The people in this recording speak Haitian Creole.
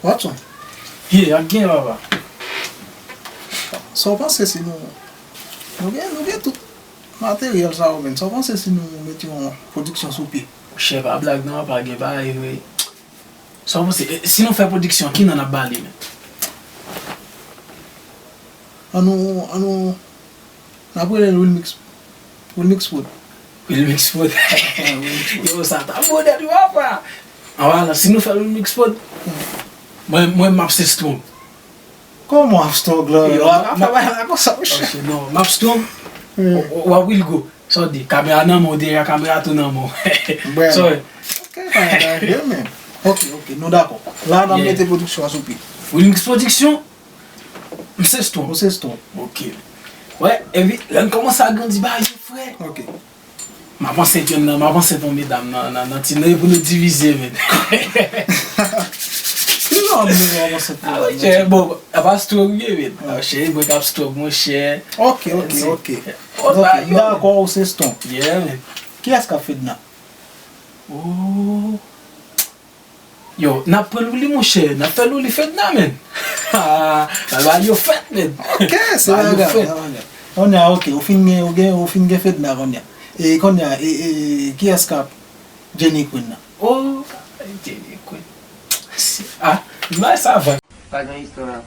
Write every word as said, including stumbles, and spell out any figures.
Watson. Ye, ap gen, papa. Sa w panse si nou, nou gen, nou gen tout materyèl sa yo, men. Sa w panse si nou mete yon pwodiksyon sou pye? Monchè, pa blag non, pa gen bagay vre. Sa w panse, e, si nou fè pwodiksyon, ki non n ap ba li, men? Annou, annou, n ap rele l Wilmix, Wilmix Prod. Wilmix Prod. Yo, sa ta bon nèt, wi, papa. Anba la, si nou fè l Wilmix Prod, mwen, mwen, m ap se Strong. Kòman w ap Strong la? Yo, w ap fè bagay la konsa, monchè. Ok, non, m ap Strong. W ap Wilgo. Sa w di, kamera nan men w deja, kamera tou nan men w. Sorry. Ok, pa gen bagay, men. Ok, ok, nou dakò. La, n ap mete pwodiksyon an sou pye. Wilmix Production, m se Strong. Ou se Strong. Ok. Wè, epi, lè n kòmanse a grandi bagay yo, frè. Ok. M ap ansent youn nan, m ap ansent yon medam nan, nan, nan ti, nan, pou nou divize, men. Ki jan de moun w ap ansent medam nan ti? Bon, apa Strong ye, men. Ah, cheri, mwen k ap Strong, monchè. Ok, ok, ok. Ok, m dakò, ou se Strong. Yeah, men. Kiyès k ap Fedna? Oh. Yo, n ap pran Louli, monchè. N ap fè Louli Fedna, men. Bagay yo fèt, men. Ok, se bagay, se bagay. Kounye a, ok, ou fin gen, ou gen, ou fin gen Fedna kounye a. E kounye a, e, e, kiyès k ap Jenny Queen nan? Oh, Jenny Queen. Ah, m bay sa van. Pa gen istwa.